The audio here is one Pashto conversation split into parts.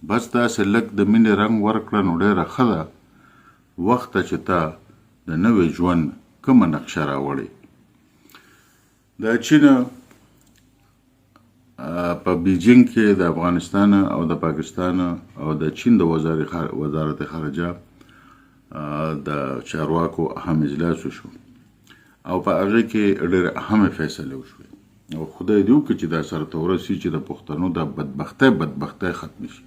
بس داسې لږ د مینې رنګ ورکړه نو ډېره ښه ده. وخته چې ته د نوې ژوند کومه نقشه راوړې. د چین په بیجینګ کې د افغانستان او د پاکستان او د چین د وزارت خارجه د چارواکو اهم اجلاس وشو او په هغې کې ډېرې اهمې فیصلې وشوې. او خدای دې وکړي چې دا سره ته ورسي چې د پښتنو د بدبختۍ بدبختۍ ختمې شي.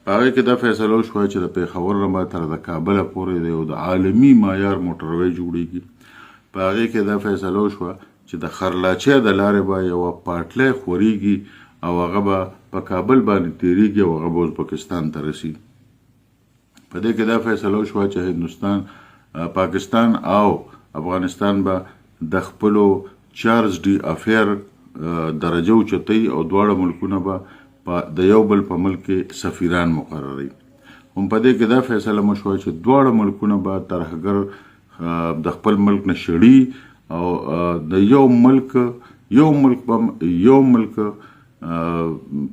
په هغې کې دا فیصله وشوه چې د پېښور نه به تر د کابله پورې د یو د عالمي معیار موټروی جوړیږي. په هغې کې دا فیصله وشوه چې د خرلاچۍ د لارې به یوه پاټلی خورېږي او هغه به په کابل باندې تېرېږي او هغه به ازبکستان ته رسي. په دې کې دا فیصله وشوه چې هندوستان، پاکستان او افغانستان به د خپلو چارج ډي افیر درجه اوچتوي او دواړه ملکونه به په د یو بل په ملک کې سفیران مقرروي. هم په دې کې دا فیصله مو شوه چې دواړه ملکونه به ترهګر د خپل ملک نه شړي او د یو ملک یو ملک به یو ملک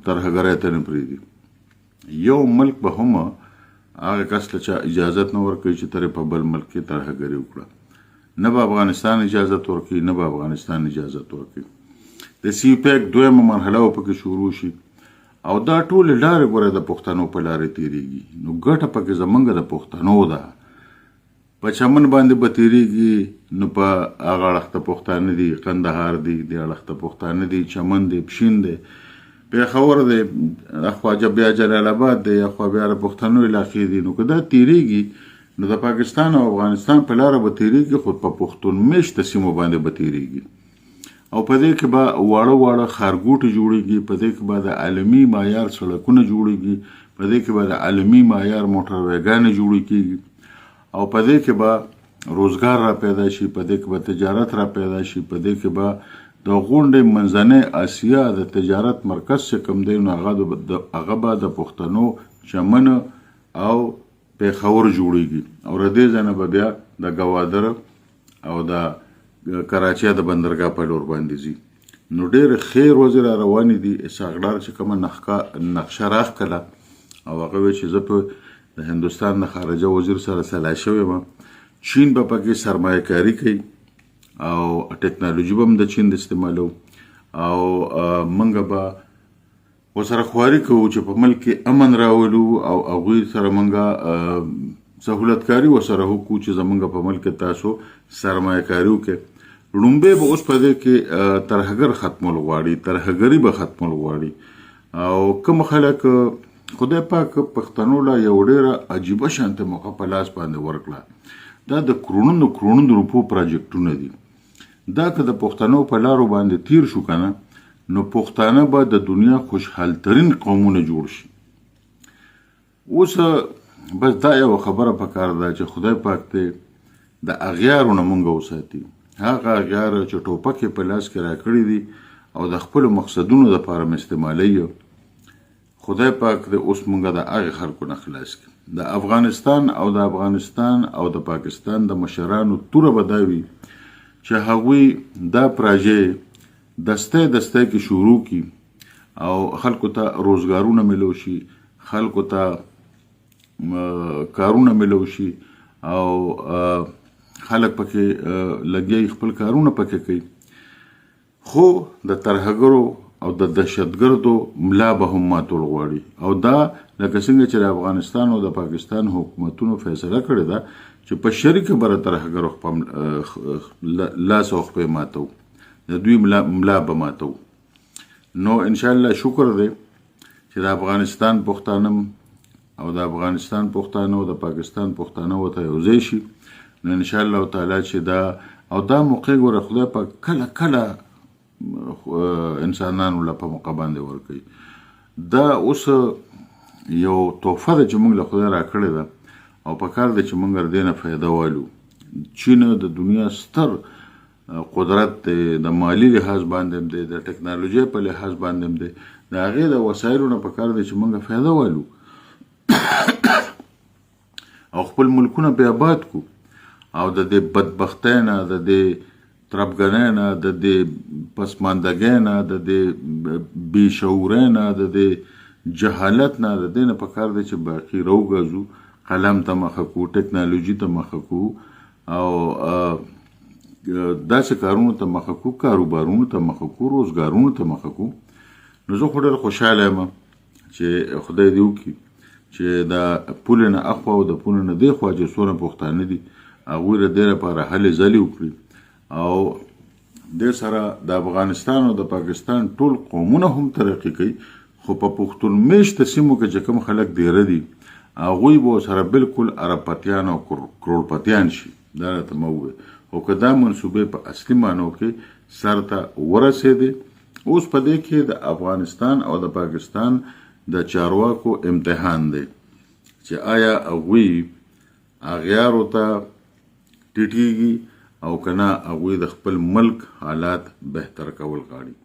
ترهګرۍ ته نه پرېږدي. یو ملک به هم هغه کس له چا اجازت نه ورکوي چې ترې په بل ملک کې ترهګري وکړه. نه به افغانستان اجازت ورکوي، نه به افغانستان اجازت ورکوي. د سی پیک دویمه مرحله به پکې شروع شي او دا ټولې لارې ګوره د پښتنو په لارې تېرېږي، نو ګټه پکې زمونږ د پښتنو ده. په چمن باندې به تېرېږي نو په هغه اړخ ته پښتانه دي، قندهار دي، دې اړخ ته پښتانه دي، چمن دی، پشین دی، پېښور دی، اخوا بیا جلال آباد دی، اخوا بیا د پښتنو علاقې دي. نو که دا تېرېږي نو د پاکستان او افغانستان په لاره به تېرېږي، خو په پښتون مېشته سیمو باندې به تېرېږي. او په دې کې به واړه واړه ښارګوټي جوړېږي، په دې کې به د عالمي معیار سړکونه جوړېږي، په دې کې به د عالمي معیار موټر ویګانې جوړې کېږي او په دې کې به روزګار را پیدا شي، په دې کې به تجارت را پیدا شي، په دې کې به د غونډې منځنۍ اسیا د تجارت مرکز چې کوم دی نو هغه به د پښتنو چمن او پېښور جوړېږي او له دې ځای نه به بیا د ګوادر او د کراچۍ د بندرګاه په لور باندې ځي. نو ډېرې ښې ورځې را روانې دي. اسحاق ډار چې کومه نقشه راښکله او هغه ویل چې زه په د هندوستان د خارجه وزیر سره سلا شوی یم، چین به پکې سرمایه کاري کوي او ټکنالوژي به هم د چین د استعمالو او موږ به ورسره خواري کوو چې په ملک کې امن راولو او هغوی سره موږ سهولتکاري ورسره وکړو چې زمونږ په ملک کې تاسو سرمایه کاري وکړئ. ړومبی به اوس په دې کې ترهګر ختمول غواړي، ترهګري به ختمول غواړي. او کوم خلک خدای پاک پښتنو له یو ډېره عجیبه شانته موقع په لاس باندې ورکړه، دا د کروړونو کروړونو روپو پروجیکټونه دي. دا که د پښتنو په لارو باندې تیر شو که نه نو پښتانه به د دنیا خوشحال ترین قومونه جوړ شي. اوس بس دا یوه خبره پکار ده چې خدای پاک دې د اغیارو نه مونږ وساتي، هغه اغیار چې ټوپک یې په لاس کې راکړي دي او د خپلو مقصدونو دپاره مې استعمالوي، خدای پاک دې اوس مونږ د هغې خلکو نه خلاص کړي. د افغانستان او د افغانستان او د پاکستان د مشرانو توره به دا وي چې هغوی دا پراژې دستی دستی کې شروع کړي او خلکو ته روزګارونه ملو شي، خلکو ته کارونه ملو شي او خلک پکې لګیا خپل کارونه پکې کوي. خو د ترهګرو او د دهشتګردو ملا به هم ماتول غواړي. او دا لکه څنګه چې د افغانستان او د پاکستان حکومتونو فیصله کړې ده چې په شریکه به د ترهګرو لاس او خپې ماتو، د دوی ملا به ماتو. نو انشاءالله شکر دی چې د افغانستان پښتانه او د افغانستان پښتانه او د پاکستان پښتانه ورته یو ځای شي. نو انشاءالله تعالی چې دا او دا موقع ګوره خدای پاک کله کله انسانانو له په موقع باندې ورکوي. دا اوس یو تحفه ده چې موږ له خدای راکړې ده او په کار ده چې موږ له دې نه فایده والو. چین د دنیا ستر قدرت دی، د مالي لحاظ باندې هم دی، د ټکنالوژۍ په لحاظ باندې هم دی، د هغې د وسایلو نه په کار دی چې موږ فایده والو او خپل ملکونه پرې آباد کړو او د دې بدبختۍ نه، د دې تربګنۍ نه، د دې پسماندګۍ نه، د دې بې شعورۍ نه، د دې جهالت نه د دې نه پکار دی چې باقي راوګرځو، قلم ته مخه کو، ټکنالوژي ته مخه کو او داسې کارونو ته مخه کو، کاروبارونو ته مخه کو، روزګارونو ته مخه کو. نو زه خو ډېر خوشحاله یم چې خدای دې وکړي چې د پولې نه اخوا او د پولې نه دې خوا چې څونه پښتانه دي هغوی د دې لپاره هلې ځلې وکړي او دې سره د افغانستان او د پاکستان ټول قومونه هم ترقي کوي. خو په پښتون میشته سیمو کې چې کوم خلک دیره دي هغوی به سره بالکل اربپتیان او کروړپتیان شي، دا راته مه ووایه. خو که دا منصوبې په اصلي معنو کې سر ته ورسېدې، اوس په دې کې د افغانستان او د پاکستان د چارواکو امتحان دی چې آیا هغوی اغیارو ته ټیټیږي او که نه هغوی د خپل ملک حالات بهتر کول غواړي.